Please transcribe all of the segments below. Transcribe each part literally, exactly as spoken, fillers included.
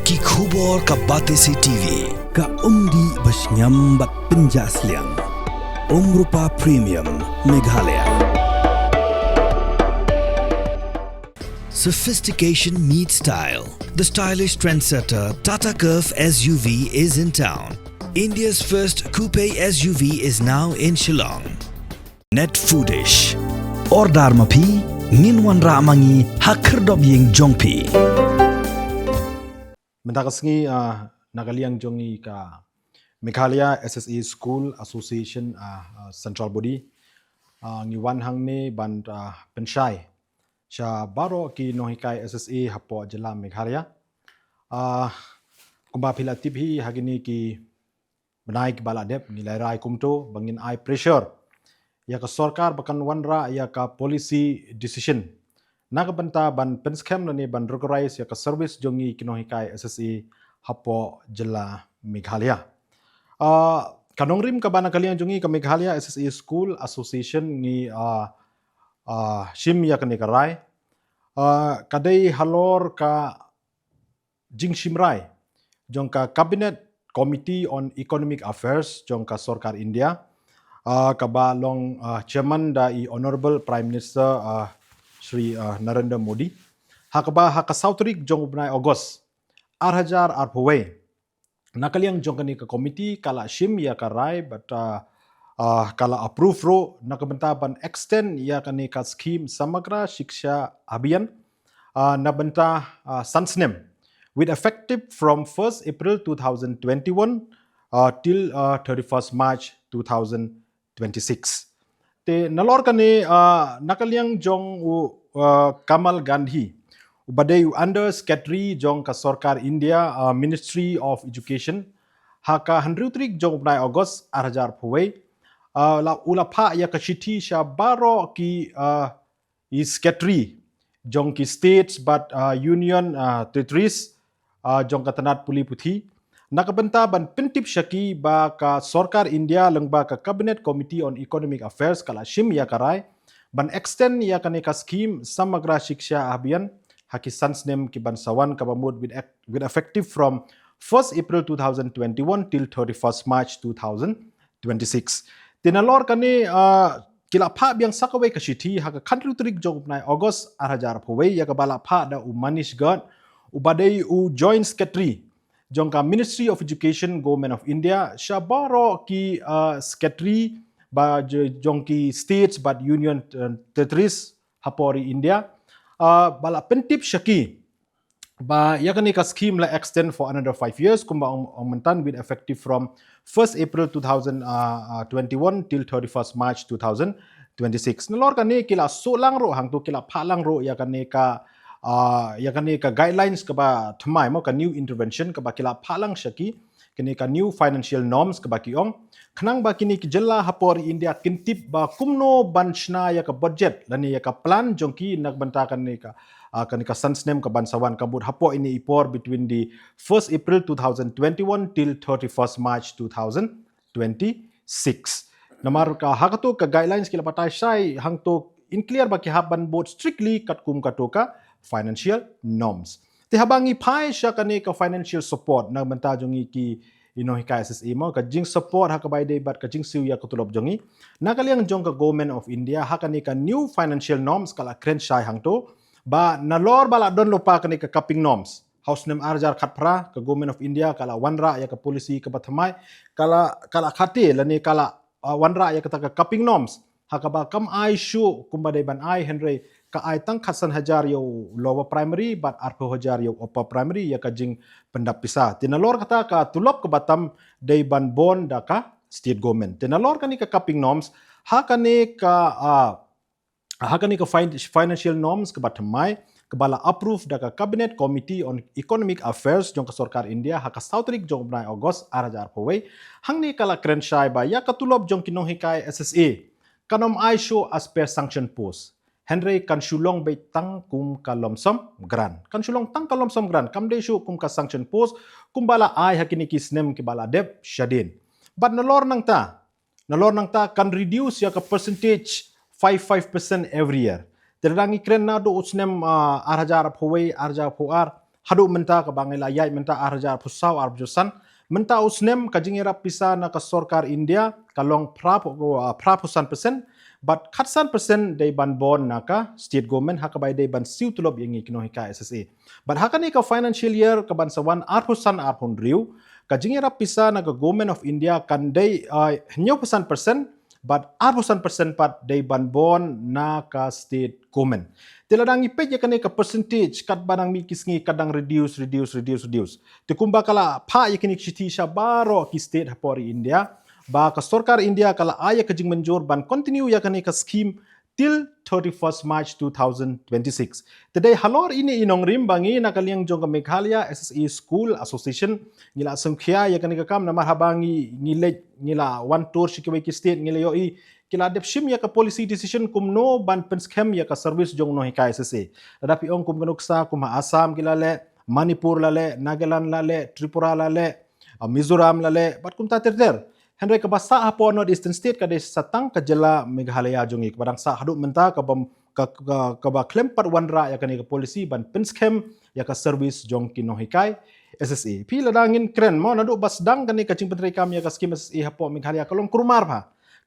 Ki khubor ka Batesi T V. Ka umdih ba shngiam bad pynjah sliang. Umrupa Premium Meghalaya. Sophistication meets style. The stylish trendsetter Tata Curvv S U V is in town. India's first coupe S U V is now in Shillong. Net Foodish. Order ma phi, ngin wanrah ma ngi ha khyrdop ïing jong phi. Mynta ka sngi, ah, na ka liang jong ngi ka Meghalaya S S A School Association, ah, ah, Central Body, ah, ngi wan hangne ban, ah, pynshai sha baroh ki nonghikai S S A hapoh jylla Meghalaya. Ah, kumba phi la tip hi, ha kine ki bnai kiba la dep ngi la rai kumto ba ngin ai pressure ïa ka sorkar ba kan wanrah ïa ka policy decision na ka bynta ban pynskhem lane ban regularise ïa ka service jong ngi ki nonghikai S S A hapoh jylla Meghalaya. Ah, ka nongrim kaba na ka liang jong ngi ka Meghalaya S S A School Association ngi, ah, ah, shim ïa kane ka rai. Ah, ka dei halor ka jingshim rai jong ka Cabinet Committee on Economic Affairs jong ka sorkar India, ah, kaba long, ah, chairman da i Honourable Prime Minister, ah, Shri, ah, Narendra Modi. Ha kaba ha ka saw tarik jong u bnai August ar hajar arphew wei, na ka liang jong kane ka committee ka la shim ïa ka rai bad, ah, ah, ka la approve ruh na ka bynta ban extend ïa kane ka scheme Samagra Shiksha Abhiyan, ah, na bynta, ah, san snem, with effective from first April two thousand twenty-one, ah, till, ah, thirty-first March two thousand twenty-six. Te nalor kane, ah, na ka liang jong u, ah, Kamal Gandhi, uba dei u Under Secretary jong ka sorkar India, ah, Ministry of Education, ha ka hynriew tarik jong u bnai August ar hajar arphew wei, ah, la, u la phah ïa ka shithi sha baroh ki, ah, i secretary jong ki states bad, ah, union, ah, territories, ah, jong ka tnat pule puthi, na ka bynta ban pyntip sha ki ba ka sorkar India lyngba ka Cabinet Committee on Economic Affairs ka la shim ïa ka rai ban extend ïa kane ka scheme Samagra Shiksha Abhiyan ha ki san snem ki ban sa wan, kaba mut with, ec- with effective from first April two thousand twenty-one till thirty-first March two thousand twenty-six. Te nalor kane, ah, ki la phah biang sa kawei ka shithi ha ka khathynriew tarik jong u bnai August ar hajar arphew wei, ïa kaba la phah da u Manish Gad, uba dei u Joint Secretary jong ka Ministry of Education, Government of India, sha baroh ki, ah, secretary ba j- jong ki states bad union, eh, territories hapoh ri India, ah, ba la pyntip sha ki ba ïa kane ka scheme la extend for another five years, kumba ong, ong mynta, with effective from first April two thousand, uh, uh, twenty-one till thirty-first March two thousand twenty-six. Nalor kane ki la suh lang ruh hangto, ki la phah lang ruh ïa kane ka, uh, ïa kane ka guidelines kaba thymmai mo, ka new intervention kaba ki la phah lang sha ki, kane ka new financial norms kaba ki ong, khnang ba kine ki jylla hapoh ri India kin tip ba kumno ban shna ïa ka budget lane ïa ka plan jong ki na ka bynta kane ka, ah, kane ka san snem ka ban sa wan, ka mut hapoh ine i por between the first April two thousand twenty-one till thirty-first March two thousand twenty-six. Namar ka ha kato ka guidelines ki la batai shai hangto in clear ba ki hap ban bud strictly katkum kato ka financial norms. Te haba ngi phai sha kane ka financial support na ka bynta jong ngi ki i nonghikai S S A mo, ka jingsupport ha kaba ïadei bad ka jingsiew ïa ka tulop jong ngi, na ka liang jong ka Government of India, ha kane ka new financial norms ka la kren shai hangto ba nalor ba la don lypa kane ka capping norms ha u snem ar hajar khatphra, ka Government of India ka la wanrah ïa ka policy kaba thymmai, ka la, ka la khate lane ka la, ah, wanrah ïa kata ka capping norms ha kaba kam ai shuh kumba dei ban ai, hynrei ka ai tang khatsan hajar ïa u lower primary bad arphew hajar ïa u upper primary ïa ka jingpyndap pisa. Te nalor kata ka tulop kaba tam dei ban bun da ka state government. Te nalor kane ka capping norms, ha kane ka, ah, ha kane ka fin- financial norms kaba thymmai kaba la approve da ka Cabinet Committee on Economic Affairs jong ka sorkar India ha ka saw tarik jong u bnai August ar hajar arphew wei, hangne ka la kren shai ba ïa ka tulop jong ki nonghikai S S A kan ym ai shuh as per sanction post, hynrei kan shu long beit tang kum ka lump sum grant. Kan shu long tang ka lump sum grant, kam dei shuh kum ka sanction post kumba la ai ha kine ki snem kiba la dep shadien. Bad nalor nangta, nalor nangta kan reduce ïa ka percentage five five percent every year. Te lada ngi kren naduh u snem, ah, ar hajar arphew wei, ar hajar arphew ar, haduh mynta kaba ngi la ïaid mynta ar hajar arphew saw arphew san. Mynta u snem ka jingïarap pisa na ka sorkar India ka long phra phew, ah, phra phew san percent, bad khatsan percent dei ban bun na ka state government ha kaba dei ban siew tulop ïa ngi ki nonghikai S S A. Bad ha kane ka financial year kaban sa wan arphew san arphew hynriew, ka jingïarap pisa na ka Government of India kan dei, ah, hynñiew phew san percent, bad arphew san percent pat dei ban bun na ka state government. Te lada ngi peit ïa kane ka percentage katba nang mih ki sngi ka dang reduce, reduce, reduce, reduce. Te kumba ka la phah ïa kane ka shithi sha baroh ki state hapoh ri India, ba ka sorkar India ka la ai ïa ka jingmynjur ban continue ïa kane ka scheme till thirty-first March two thousand twenty-six. Te dei halor ine i nongrim ba ngi na ka liang jong ka Meghalaya S S A School Association ngi la sngewkhia ïa kane ka kam namar haba ngi, ngi leit, ngi la wan tour sha kiwei ki state, ngi la ïohi ki la dep shim ïa ka policy decision kumno ban pynskhem ïa ka service jong u nonghikai S S A. Lada phi ong kum ka nuksa kum ha Assam ki la leh, Manipur la leh, Nagaland la leh, Tripura la leh, ah, Mizoram la leh, bad kumta ter ter. Hynrei kaba sah hapoh North Eastern State ka dei sa tang ka jylla Meghalaya jong ngi, kaba dang sah haduh mynta kaba, ka, ka, kaba khlem pat wanrah ïa kane ka policy ban pynskhem ïa ka service jong ki nonghikai S S A. Phi, lada ngin kren mo, naduh ba sdang kane ka jingpyntreikam ïa ka scheme S S A hapoh Meghalaya ka long kulmar bha.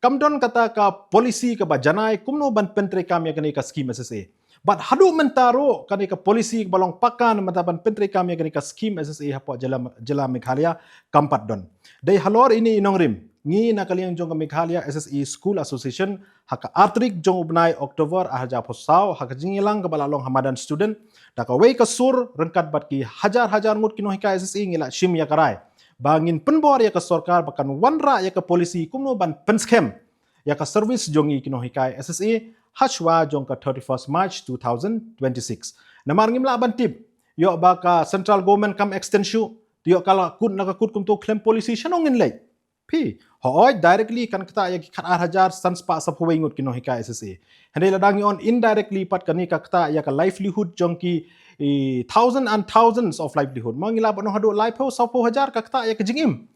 Kam don kata ka policy kaba janai kumno ban pyntreikam ïa kane ka scheme S S A. Bad haduh mynta ruh kane ka policy kaba long paka na mynta ban pyntreikam ïa kane ka scheme S S A hapoh jylla, jylla Meghalaya kam pat don. Dei halor ine i nongrim, ngi na ka liang jong ka Meghalaya S S A School Association ha ka ar tarik jong u bnai October ar hajar arphew saw, ha ka jingïalang kaba la long ha madan student, da kawei ka sur ryngkat bad ki hajar hajar ngut ki nonghikai S S A ngi la shim ïa ka rai ba ngin pynbor ïa ka sorkar ba kan wanrah ïa ka policy kumno ban pynskhem ïa ka service jong ngi ki nonghikai S S A hashwa jong ka thirty-first March two thousand twenty-six. Namar ngim lah ban tip ïoh ba ka central government kam extend shuh, ïoh ka la kut na ka kut kumto khlem policy, shano ngin leit? Phi, hooid, directly kan ktah ïa ki khat ar hajar san spah saphew wei ngut ki nonghikai S S A. Hynrei lada ngi ong indirectly pat kane ka ktah ïa ka livelihood jong ki, i, thousand and thousands of livelihood. Mo, ngi lah ban ong haduh laiphew saphew hajar ka ktah ïa ka jingim.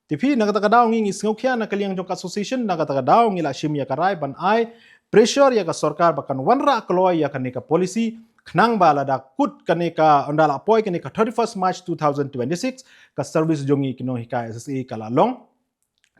Te phi, na kata ka daw ngi, ngi sngewkhia na ka liang jong ka association, na kata ka daw ngi la shim ïa ka rai ban ai pressure ïa ka sorkar ba kan wanrah kloi ïa kane ka policy, khnang ba lada kut kane ka, ynda la poi kane ka thirty-first March two thousand twenty-six, ka service jong ngi ki nonghikai S S A ka la long,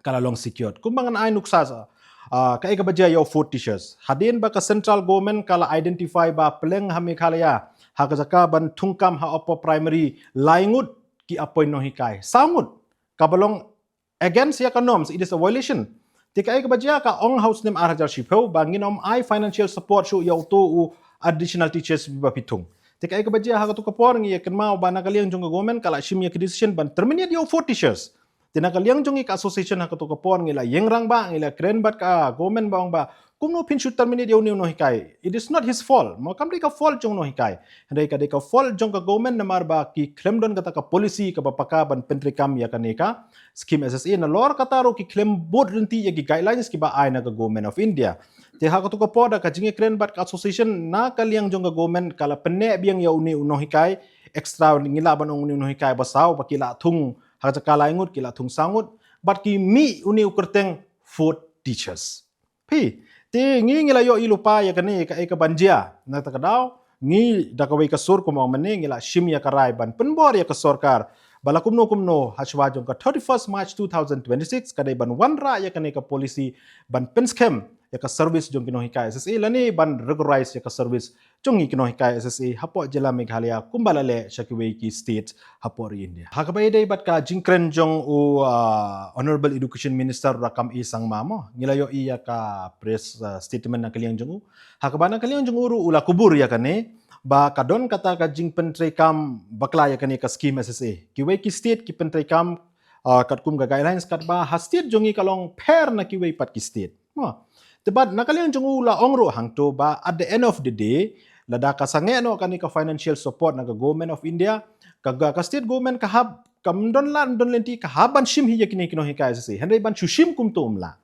ka la long secured. Kumba ngan ai nuksa sa, ah, kaei kaba jia ïa u fourth teachers. Hadien ba ka central government ka la identify ba pleng ha Meghalaya, ha ka jaka ban thungkam ha upper primary, lai ngut ki appoint nonghikai. Saw ngut kaba long against ïa ka norms, it is a violation. Te kaei kaba jia, ka ong ha u snem ar hajar shiphew ba ngin ym ai financial support shuh ïa uto u additional teachers ba phi thung. Te kaei kaba jia, ha kato ka por ngi ïa kynmaw ba na ka liang jong ka government ka la shim ïa ka decision ban terminate ïa u fourth teachers. Te na ka liang jong ngi ka association ha kato ka por ngi la ïeng rangbah, ngi la kren bad ka government ba ong ba kumno phin shu terminate ïa une u nonghikai. It is not his fault. Mo, kam dei ka fault jong u nonghikai. Hynrei ka dei ka fault jong ka government namar ba ki khlem don kata ka policy kaba paka ban pyntreikam ïa kane ka scheme S S A. Nalor kata ruh ki khlem bud ryntih ïa ki guidelines kiba ai na ka Government of India. Te ha kato ka por da ka jingïakren bad ka association, na ka liang jong ka government ka la pynneh biang ïa une u nonghikai extra, ngi lah ban ong une u nonghikai ba saw, ba ki la thung ha ka jaka lai ngut ki la thung saw ngut, bad ki mih une u kyrteng fourth teachers. Phi, te ngi, ngi la ïohi lypa ïa kane, kaei kaban jia. Na kata ka daw ngi da kawei ka sur kumba mynne ngi la shim ïa ka rai ban pynbor ïa ka sorkar ba la kumno kumno hashwa jong ka thirty-first March two thousand twenty-six ka dei ban wanrah ïa kane ka policy ban pynskhem ïa ka service jong ki nonghikai S S A lane ban regularize ïa ka service jong ngi ki nonghikai S S A hapoh jylla Meghalaya kumba la leh sha kiwei ki state hapoh ri India. Ha kaba ïadei bad ka jingkren jong u, ah, Honourable Education Minister Rakkam A Sangma mo, ngi la ïohi ïa ka press, ah, statement na ka liang jong u. Ha kaba na ka liang jong u ruh u la kubur ïa kane ba ka don kata ka jingpyntreikam bakla ïa kane ka scheme S S A. Kiwei ki state ki pyntreikam, ah, katkum ka guidelines, katba ha state jong ngi ka long pher na kiwei pat ki state. Mo. Te bad na ka liang jong u la ong ruh hangto ba at the end of the day, lada ka sangeh noh kane ka financial support na ka Government of India, ka, ka, ka state government ka hap, kam don lad don lynti, ka hap ban shim hi ïa kine ki nonghikai S S A. Hynrei ban shu shim kumto um lah.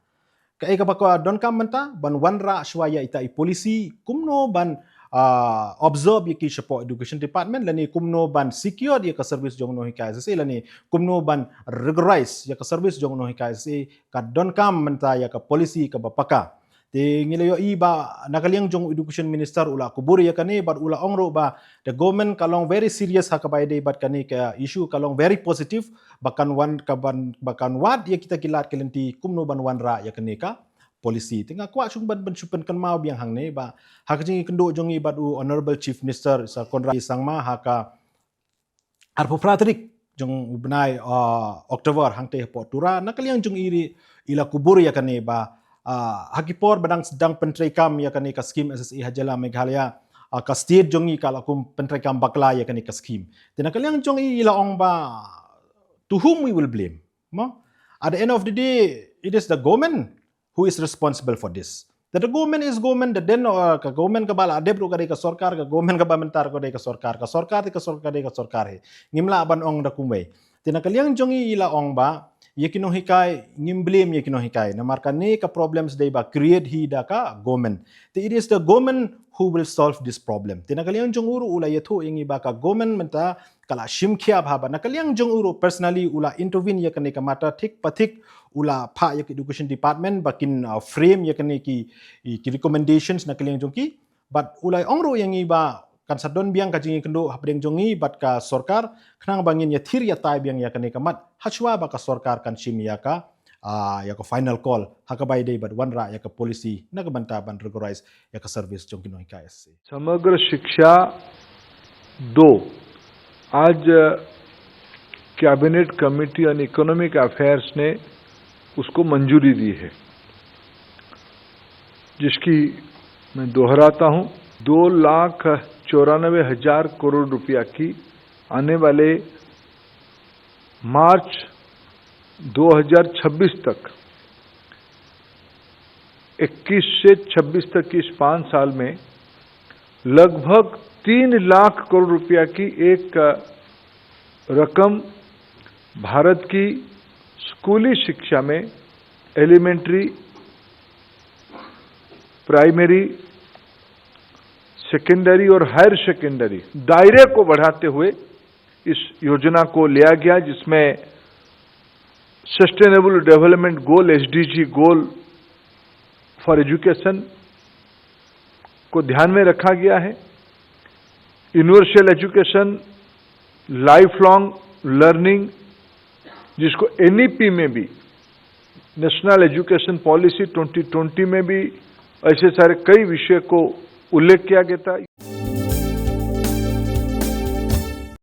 Kaei kaba ka donkam mynta ban wanrah shuwa ïa ita i policy kumno ban, ah, absorb ïa ki shapoh Education Department lane kumno ban secure ïa ka service jong u nonghikai S S A lane kumno ban regularize ïa ka service jong u nonghikai S S A, ka donkam mynta ïa ka policy kaba paka. Te ngi la ïohi ba na ka liang jong Education Minister u la kubur ïa kane bad u la ong ruh ba the government ka long very serious ha kaba ïadei bad kane ka issue, ka long very positive, ba kan wan, ka ban, ba kan wad ïa kita ki lad ki lynti kumno ban wanrah ïa kane ka policy. Te nga kwah shong ban, ban shu pynkynmaw biang hangne ba ha ka jingïakynduh jong ngi bad u Honorable Chief Minister Sir Conrad Sangma ha ka arphew phra tarik jong u bnai, ah, October hangtei hapoh Tura, na ka liang jong i ruh i la kubur ïa kane ba, ah, ha ki por ba dang sdang pyntreikam ïa kane ka scheme S S A ha jylla Meghalaya, ah, ka state jong i ka la kum pyntreikam bakla ïa kane ka scheme. Te na ka liang jong i i la ong ba, to whom we will blame? Mo? At the end of the day, it is the government who is responsible for this. That the government is government, the then, uh, ka government kaba la dep ruh ka dei ka sorkar, ka government kaba mynta ruh ka dei ka sorkar, ka sorkar te ka sorkar dei ka sorkar hi. Ngim lah ban ong da kumwei. Te na ka liang jong i i la ong ba ïa ki nonghikai, ngim blame ïa ki nonghikai. Namar kane ka problems dei ba create hi da ka government. Te it is the government who will solve this problem. Te na ka liang jong u ruh u la ïathuh ïa ngi ba ka government mynta ka la shim khia bha ba na ka liang jong u ruh personally u la intervene ïa kane ka matter thik pa thik, u la phah ïa ka Education Department ba kin, uh, frame ïa kane ki, ki recommendations na ka liang jong ki. Bad u la ong ruh ïa ngi ba kan sa don biang ka jingïakynduh hapdeng jong ngi bad ka sorkar khnang ba ngin ïathir ïatai biang ïa kane ka mat hashwa ba ka sorkar kan shim ïa ka, ah, ïa ka final call ha kaba ïadei bad wanrah ïa ka policy na ka bynta ban regularize ïa ka service jong ki nonghikai S S A. समग्र शिक्षा दो, आज कैबिनेट कमेटी ऑन इकोनॉमिक अफेयर्स ने उसको मंजूरी दी है, जिसकी मैं दोहराता हूं, दो लाख चौरानवे हजार करोड़ रुपया की आने वाले मार्च दो हज़ार छब्बीस तक, इक्कीस से छब्बीस तक की इस पाँच साल में लगभग तीन लाख करोड़ रुपया की एक रकम भारत की स्कूली शिक्षा में, एलिमेंट्री, प्राइमरी, सेकेंडरी और हायर सेकेंडरी दायरे को बढ़ाते हुए इस योजना को लिया गया, जिसमें सस्टेनेबल डेवलपमेंट गोल, एसडीजी गोल फॉर एजुकेशन को ध्यान में रखा गया है। यूनिवर्सल एजुकेशन, लाइफ लॉन्ग लर्निंग, जिसको एनईपी में भी, नेशनल एजुकेशन पॉलिसी ट्वेंटी ट्वेंटी में भी ऐसे सारे कई विषय को उल्लेख किया गया था।